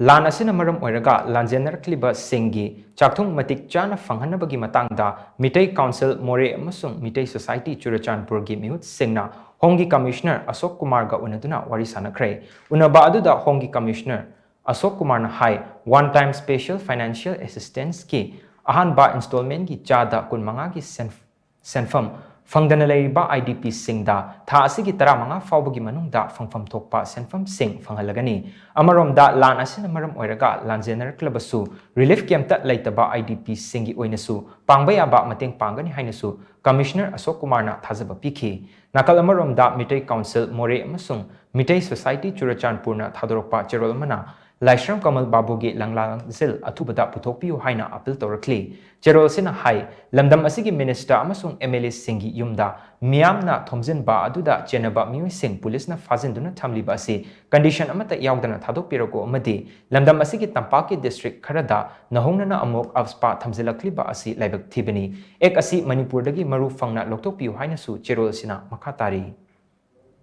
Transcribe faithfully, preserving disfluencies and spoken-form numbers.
ꯂꯥꯟ ꯑꯁꯤꯅ ꯃꯔꯝ ꯑꯣꯏꯔꯒ ꯂꯥꯟꯖꯦꯟꯅꯔꯛꯂꯤꯕꯁꯤꯡꯒꯤ ꯆꯥꯛꯊꯨꯡ ꯃꯇꯤꯛ ꯆꯥꯅ ꯐꯪꯍꯟꯅꯕꯒꯤ ꯃꯇꯥꯡꯗ ꯃꯤꯇꯩ ꯀꯥꯎꯟꯁꯤꯜ ꯃꯣꯔꯦ ꯑꯃꯁꯨꯡ ꯃꯤꯇꯩ ꯁꯣꯁꯥꯏꯇꯤ ꯆꯨꯔꯆꯥꯟꯄꯨꯔꯒꯤ ꯃꯤꯍꯨꯠꯁꯤꯡꯅ ꯍꯣꯝꯒꯤ ꯀꯃꯤꯁꯅꯔ ꯑꯁꯣꯛ ꯀꯨꯃꯥꯔꯒ ꯎꯅꯗꯨꯅ ꯋꯥꯔꯤ ꯁꯥꯟꯅꯈ꯭ꯔꯦ꯫ ꯎꯅꯕ ꯑꯗꯨꯗ ꯍꯣꯝꯒꯤ ꯀꯃꯤꯁꯅꯔ ꯑꯁꯣꯛ ꯀꯨꯃꯥꯔꯅ ꯍꯥꯏ, ꯋꯥꯟ ꯇꯥꯏꯝ ꯁ꯭ꯄꯦꯁꯤꯌꯦꯜ ꯐꯥꯏꯅꯥꯟꯁꯤꯌꯦꯜ ꯑꯦꯁꯤꯁꯇꯦꯟꯁꯀꯤ ꯑꯍꯥꯟꯕ ꯏꯟꯁꯇꯣꯜꯃꯦꯟꯒꯤ ꯆꯥꯗ ꯀꯨꯟꯃꯉꯥꯒꯤ ꯁꯦꯟ-, ꯁꯦꯟꯐꯝ ꯐꯪꯗꯅ ꯂꯩꯔꯤꯕ ꯑꯥꯏ ꯗꯤ ꯄꯤꯁꯤꯡꯗ ꯊꯥ ꯑꯁꯤꯒꯤ ꯇꯔꯥꯃꯉꯥ ꯐꯥꯎꯕꯒꯤ ꯃꯅꯨꯡꯗ ꯐꯪꯐꯝ ꯊꯣꯛꯄ ꯁꯦꯟꯐꯝꯁꯤꯡ ꯐꯪꯍꯜꯂꯒꯅꯤ꯫ ꯑꯃꯔꯣꯝꯗ, ꯂꯥꯟ ꯑꯁꯤꯅ ꯃꯔꯝ ꯑꯣꯏꯔꯒ ꯂꯥꯟꯖꯦꯟꯅꯔꯛꯂꯕꯁꯨ ꯔꯤꯂꯤꯐ ꯀꯦꯝꯞꯇ ꯂꯩꯇꯕ ꯑꯥꯏ ꯗꯤ ꯄꯤꯁꯤꯡꯒꯤ ꯑꯣꯏꯅꯁꯨ ꯄꯥꯡꯕ ꯌꯥꯕ ꯃꯇꯦꯡ ꯄꯥꯡꯒꯅꯤ ꯍꯥꯏꯅꯁꯨ ꯀꯃꯤꯁꯅꯔ ꯑꯁꯣꯛ ꯀꯨꯃꯥꯔꯅ ꯊꯥꯖꯕ ꯄꯤꯈꯤ꯫ ꯅꯥꯀꯜ ꯑꯃꯔꯣꯝꯗ, ꯃꯤꯇꯩ ꯀꯥꯎꯟꯁꯤꯜ ꯃꯣꯔꯦ ꯑꯃꯁꯨꯡ ꯃꯤꯇꯩ ꯁꯣꯁꯥꯏꯇꯤ ꯆꯨꯔꯆꯥꯟꯄꯨꯔꯅ ꯊꯥꯗꯣꯔꯛꯄ ꯆꯦꯔꯣꯜ ꯑꯃꯅ ꯂꯥꯏꯁ꯭ꯔꯝ ꯀꯃꯜ ꯕꯥꯕꯨꯒꯤ ꯂꯪꯂꯥ ꯂꯪꯖꯤꯜ ꯑꯊꯨꯕꯗ ꯄꯨꯊꯣꯛꯄꯤꯌꯨ ꯍꯥꯏꯅ ꯑꯄꯤꯜ ꯇꯧꯔꯛꯂꯤ꯫ ꯆꯦꯔꯣꯜꯁꯤꯅ ꯍꯥꯏ, ꯂꯝꯗꯝ ꯑꯁꯤꯒꯤ ꯃꯤꯅꯤꯁꯇꯔ ꯑꯃꯁꯨꯡ ꯑꯦꯝ ꯑꯦꯜ ꯑꯦꯁꯤꯡꯒꯤ ꯌꯨꯝꯗ ꯃꯤꯌꯥꯝꯅ ꯊꯣꯝꯖꯤꯟꯕ ꯑꯗꯨꯗ ꯆꯦꯟꯅꯕ ꯃꯤꯑꯣꯏꯁꯤꯡ ꯄꯨꯂꯤꯁꯅ ꯐꯥꯖꯤꯟꯗꯨꯅ ꯊꯝꯂꯤꯕ ꯑꯁꯤ ꯀꯟꯗꯤꯁꯟ ꯑꯃꯠꯇ ꯌꯥꯎꯗꯅ ꯊꯥꯗꯣꯛꯄꯤꯔꯛꯎ ꯑꯃꯗꯤ ꯂꯝꯗꯝ ꯑꯁꯤꯒꯤ ꯇꯝꯄꯥꯛꯀꯤ ꯗꯤꯁꯇ꯭ꯔꯤꯛ ꯈꯔꯗ ꯅꯧꯍꯧꯅꯅ ꯑꯃꯨꯛ ꯑꯐꯁꯄꯥ ꯊꯝꯖꯤꯜꯂꯛꯂꯤꯕ ꯑꯁꯤ ꯂꯥꯏꯕꯛ ꯊꯤꯕꯅꯤ꯫ ꯑꯦꯛ ꯑꯁꯤ ꯃꯅꯤꯄꯨꯔꯗꯒꯤ ꯃꯔꯨ ꯐꯪꯅ ꯂꯧꯊꯣꯛꯄꯤꯌꯨ ꯍꯥꯏꯅꯁꯨ ꯆꯦꯔꯣꯜ ꯑꯁꯤꯅ ꯃꯈꯥ ꯇꯥꯔꯤ꯫